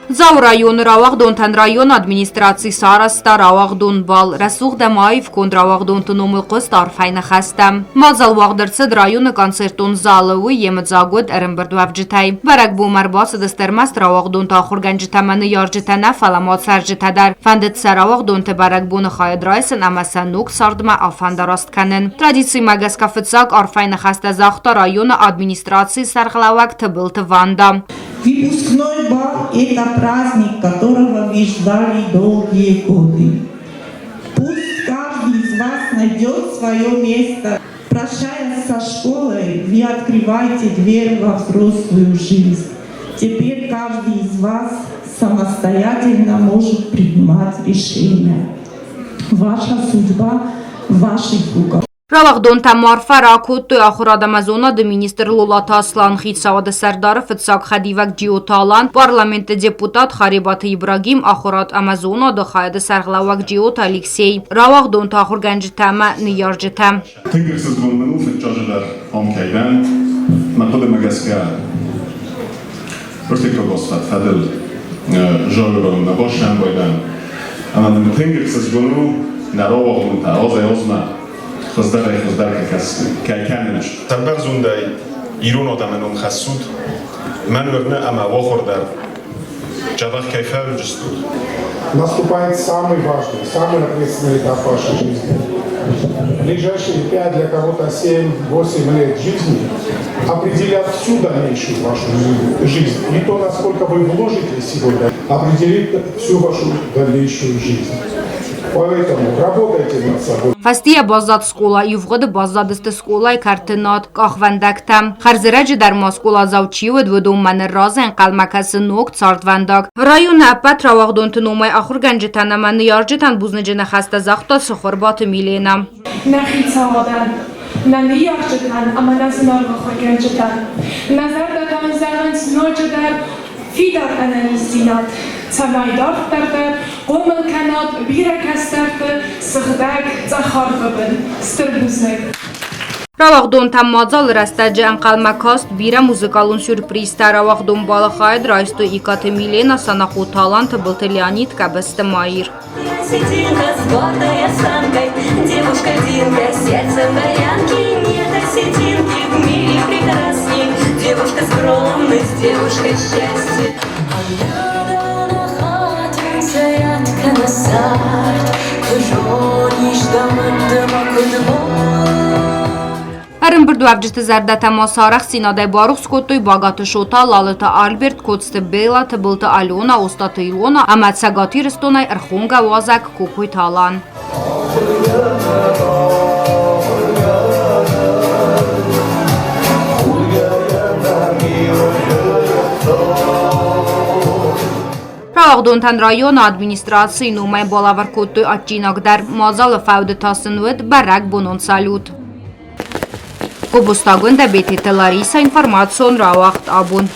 Дзауы районы рауагъдонтӕн районы администраци сарӕзта рауагъдон бал. Рӕсугъд ӕмӕ аив конд рауагъдонты номыл хъуыст арфӕйы ныхӕстӕ. Мадзал уагъд ӕрцыд районы концертон залы, уый йемыдзаг уыд ӕрӕмбырдуӕвджытӕй. Бӕрӕгбонмӕ ӕрбацыдысты ӕрмӕст рауагъдонты ахуыргӕнджытӕ ӕмӕ ныййарджытӕ нӕ, фӕлӕ ма цӕрджытӕ дӕр. Фӕндыд сӕ рауагъдонты бӕрӕгбоны хайад райсын ӕмӕ сӕ ног цардмӕ афӕндараст кӕнын. Традицимӕ гӕсгӕ фыццаг арфӕйы ныхӕстӕ загъта районы администрацийы сӕргълӕууӕг Тыбылты Ванда. Выпускной бал – это праздник, которого вы ждали долгие годы. Пусть каждый из вас найдет свое место. Прощаясь со школой, вы открываете дверь во взрослую жизнь. Теперь каждый из вас самостоятельно может принимать решения. Ваша судьба в ваших руках. Рауагъдонтӕ ма арфӕ ракодтой ахуырад ӕмӕ зонады министр Лолаты Аслан, хицауады сӕрдары фыццаг хӕдивӕг Джиоты Алан, парламенты депутат Харебаты Ибрагим, ахуырад ӕмӕ зонады хайады сӕргълӕууӕг Джиоты Алексей, рауагъдонты ахуыргӕнджытӕ ӕмӕ ныййарджытӕ. Тынг ӕхсызгон мын у фыццаджыдӕр ам кӕй дӕн. Мӕ хъуыдымӕ гӕсгӕ, Ортикогосфат фӕдыл зонгӕбонмӕ бассӕмбӕлдӕн ӕмӕ мын тынг ӕхсызгон у нӕ рауагъдонтӕ азӕй-азмӕ хуыздӕрӕй-хуыздӕр кӕй кӕнынц. Сӕрбӕрзондӕй ирон адӕмы ном хӕссут, мӕн уырны ӕмӕ уӕ дӕр дзӕбӕх кӕй фӕуыдзыстут. Наступает самый важный, самый ответственный этап вашей жизни. Ближайшие 5, для кого-то 7-8 лет жизни определят всю дальнейшую вашу жизнь. И то, насколько вы вложите сегодня, определит всю вашу дальнейшую жизнь. Поэтому работайте над собой. Фӕстийӕ баззад скъола, ивгъуыды баззадысты скъолайы кӕрты над къахвӕндӕгтӕ. Хӕрзӕрӕджы дӕр ма скъоладзау чи уыд, уыдонмӕ ныр разы ӕнхъӕлмӕ кӕсы ног цардвӕндаг. Районы ӕппӕт рауагъдонты номӕй ахуыргӕнджытӕн ӕмӕ ныййарджытӕн бузныджы ныхӕстӕ загъта Сыхуырбаты Милена. Нӕ хицауадӕн, нӕ ныййарджытӕн ӕмӕ нӕ зынаргъ ахуыргӕнджытӕн нӕ зӕрдӕтӕн зӕгъынц ноджыдӕр фидар ӕнӕниздзинад, цӕмӕй дарддӕр дӕр хъомыл кӕнат бирӕ кӕстӕрты сыгъдӕг цъӕх арвы бын. Стыр бузныг! Рауагъдонтӕм мадзалы рӕстӕджы ӕнхъӕлмӕ каст бирӕ музыкалон сюрпризтӕ. Рауагъдон балы хайад райстой Икъаты Милена, Санахъоты Алан, Тыбылты Леонид, Кӕбӕзты Маир. Осетинка с гордой осанкой, девушка Динка, сердцем дворянки, нет осетинки в мире прекрасней, девушка скромность, девушка счастье. Ӕрӕмбырдуӕвджыты зӕрдӕтӕ ма сарӕхстдзинадӕй барухс кодтой Багаты Шота, Лалыты Альберт, Коцты Бела, Тыбылты Алена, Остъаты Илона ӕмӕ Цӕгат Ирыстонӕй ӕрхонгӕ уазӕг Кокойты Алан. Рауагъдонтӕн районы администрацийы номӕй балӕвар кодтой адджинаг дӕр. Мадзалы фӕуды та сын уыд бӕрӕгбонон салют. Гобозтагонд Абететы Лариса информацион рауагъд абон.